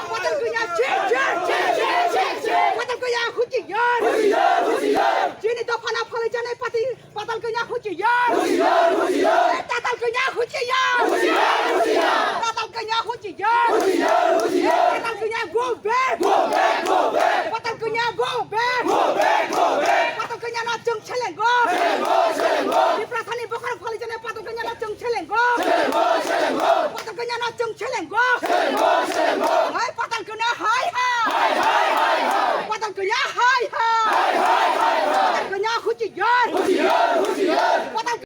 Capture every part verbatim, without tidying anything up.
Patal Kanya, che, che, che, che, che, che. Patal Kanya, huchiyar. Huchiyar, huchiyar. Chini dophano phalwi janai pati, Patal Kanya, huchiyar. Huchiyar, huchiyar. Patal Kanya, huchiyar. Huchiyar, huchiyar. Patal Kanya, huchiyar. Huchiyar, huchiyar. Patal Kanya, go back. Go back, go back. Patal Kanya, go back. Go back, go back. Patal Kanya no chwng selengo. Selengo, selengo. Tiprasani bokhorok phalwi janai Patal Kanya no chwng selengo. Selengo, selengo. Patal Kanya no chwng selengo. Selengo, selengo. Hai Patal Kanya hai hai. Hai, hai, hai, hai. Patal Kanya hai hai. Hai, hai, hai, hai. Patal Kanya huchiyar. Huchiyar, huchiyar. Patal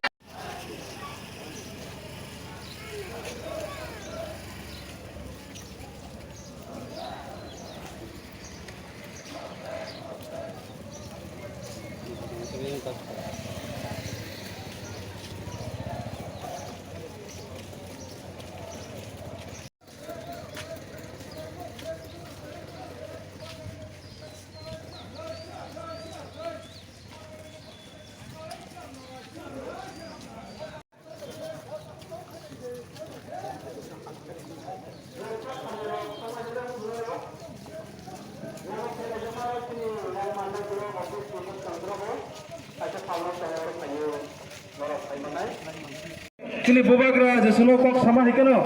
Chini bubagra je sono kok sama hikano,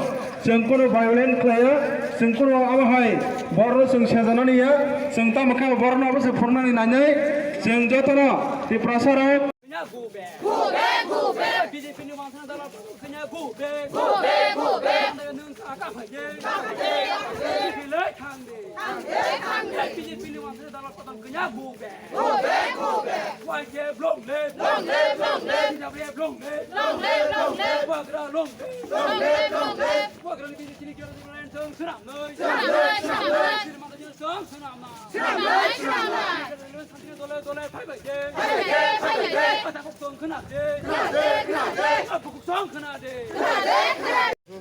chwng kono violent khlaiya, chwng kono abo hai borno chwng sejanani ya, chwng tamo khe borno abo se phurnani nainai, chwng jotono Tiprasa rok. Kanya go back. Go back, go back. B J P ni wansana dala kanya go back. Go back, go back. Nwng ka ka phai de. Ka phai de, ka phai de. B J P le thang de. Thang de, thang de. B J P ni wansana dala Patal Kanya go back. Go back, go back. Y K F long live. Long live, long live. T W F long live. Long live, long live. Bubagra long live. Long live, long live. Bubagra ni B J P ni kira ni line song swnam noi. Swnam noi, swnam noi. Sri Mata ni song swnam noi. Swnam noi, swnam noi. Santri dole dole phai bai de. Phai bai de, phai bai de. Pathak kok song khna de. Khna de, khna de. Pathak kok song khna de. Khna de, khna de.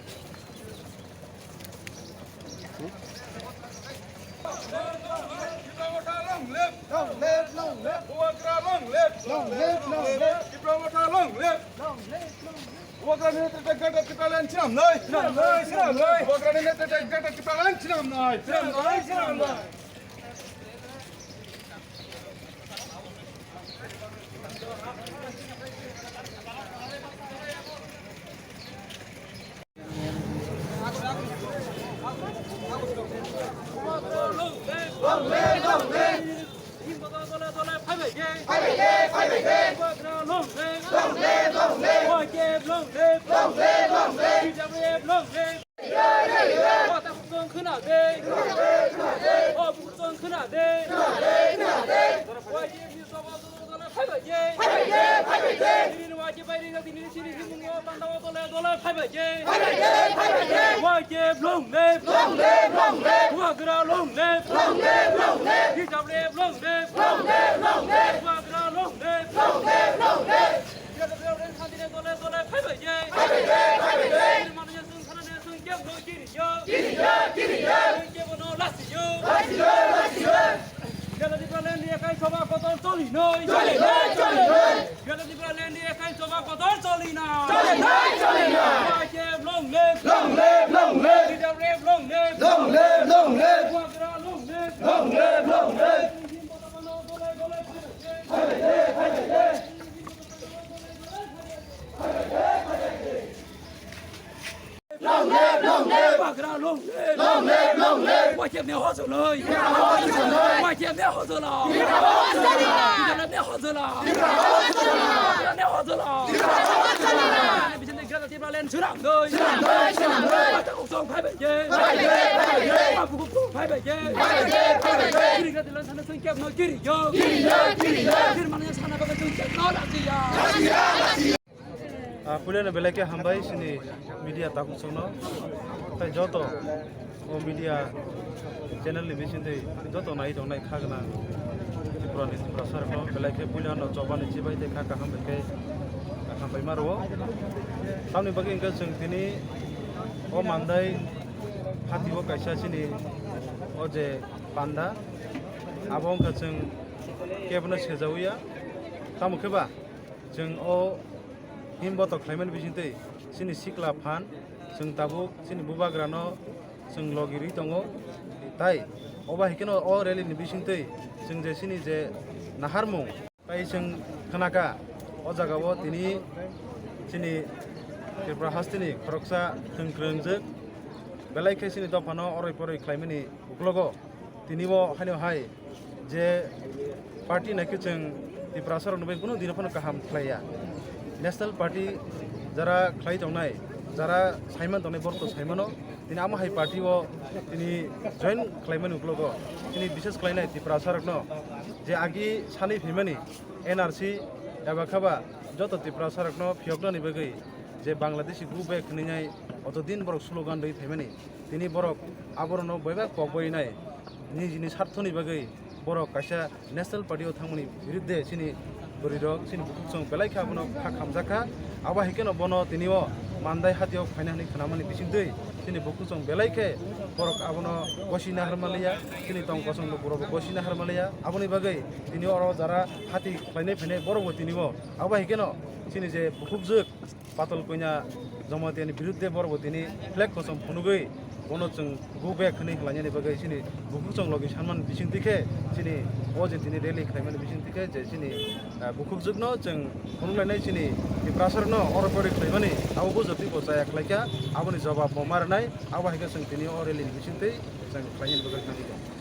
Long live, long live. Bubagra long live. Long live, long live. Tipra Motha long live. Long live, long live. Bubagra ni netrite greater Tipraland swnam noi. Swnam noi, swnam noi. Bubagra ni netrite greater Tipraland swnam noi. Swnam noi, swnam noi. Y K F long live! Long live, long live! Bubagra long live! Long live, long live! T W F long live! Long live, long live! Bubagra long live! Long live, long live! Bubagra long live! Dole dole phai bai je! Phai bai je, phai bai je! Mananya sung khana ne sung kebo no kiri yo! Kiri yo, kiri yo! Kebo no lasi yo! Lasi yo, lasi yo! Greater Tipraland ni ekai soba kotor choli noi. Choli noi, choli noi. Greater Tipraland ni ekai soba kotor choli noi. Choli noi, choli noi. Y K F long live. Long live, long live. T W F long live. Long live, long live. Bubagra long live. Long live, long live. Long live, long live! Bubagra long live! Long live, long live! Y K F ni hojoloi! Tipra hojoloi! Y K F ni hojoloi! Tipra hojoloi! Tipra ni hojoloi! Tipra ni hojoloi! Tipra hojoloi! Bising ni Greater Tipraland swnam doi! Swnam doi, swnam doi! Mata kok song phai bai je! Phai bai je, phai bai je! Abu kok song phai bai je! Phai bai je, phai bai je! Greater Tipraland sana sung kep no kiri yo! Kiri yo, kiri yo! Kiri mano sana bagai sung kep no lasi ya! Lasi ya, lasi ya! Ah, puilano belai khe hambai chini media takhuk chwngno, tei joto o media channel ni bisingtwi joto nai tongnai kha gwnang Tripura ni Tiprasa rokno belai khe puilano chobani chibai tei kha kaham bai khe hambai ma rwo. Tamni bagwi hwnkhe chwng tini o mandai phatio kaisa chini o je panda abo wngkha chwng kebono sejawi ya, tamo khe ba? Chwng o himbotok khlaimani bisingtwi chini sikla phan Chwng tabuk chini bubagrano chwng logi rwi tongo. Tai obo hai kheno o rally ni bisingtwi chwng je chini je naharmung tai chwng khnaka, o jagao tini chini Tripura hasteni khoroksa thwng kwrwngjwk belai khe chini dophano oroi poroi khlaimani uklogo tini bo haino hai je party naikhe chwng Tiprasarokno bai kunu dino phano kaham khlaiya. National Party jara khlai tongnai, jara saiman tongnai borok to saimano, tini amo hai party o tini join khlaimani uklogo tini bishes khlainai Tiprasarokno je agi sanwi phaimani N R C eba khaba joto Tiprasarokno phiyoknani bagwi je Bangladeshi go back hwnwi nai oto din borok slogan rwi phaimani. Tini borok aborokno bebak kok bai nai, nijini sarthoni bagwi borok kaisa National Party o thangmani birudde chini bwrwirok, chini bukhuksong belai khe abono kha khamjak kha. Abo hai kheno bono tini o Mandai hatio phaina hwnwi khnamani bisingtwi chini bukhuksong belai khe borok abono gosi naharmaliya, chini tong kosong borokbo gosi naharmaliya. Aboni bagwi tini oro jara hati khlainai phainai borokbo tini o abo hai kheno chini je bukhukjwk Patal Koina Jamatia ni birudde borok bo tini flag kosom phunugwi bono chwng go back hwnwi hlainani bagwi chini bukhukchwng logi sanmani bisingtwi khe chini o je tini rally khlaimani bisingtwi khe je chini, ah, bukhukjwkno chwng phunuglainai chini Tiprasarokno oro pori khlaimani abo bo jotwi bo chaya khlaikha, aboni jobab bo ma rwnai, abo hai khe chwng tini o rally ni bisingtwi chwng khlainani bagwi thangwi tongo.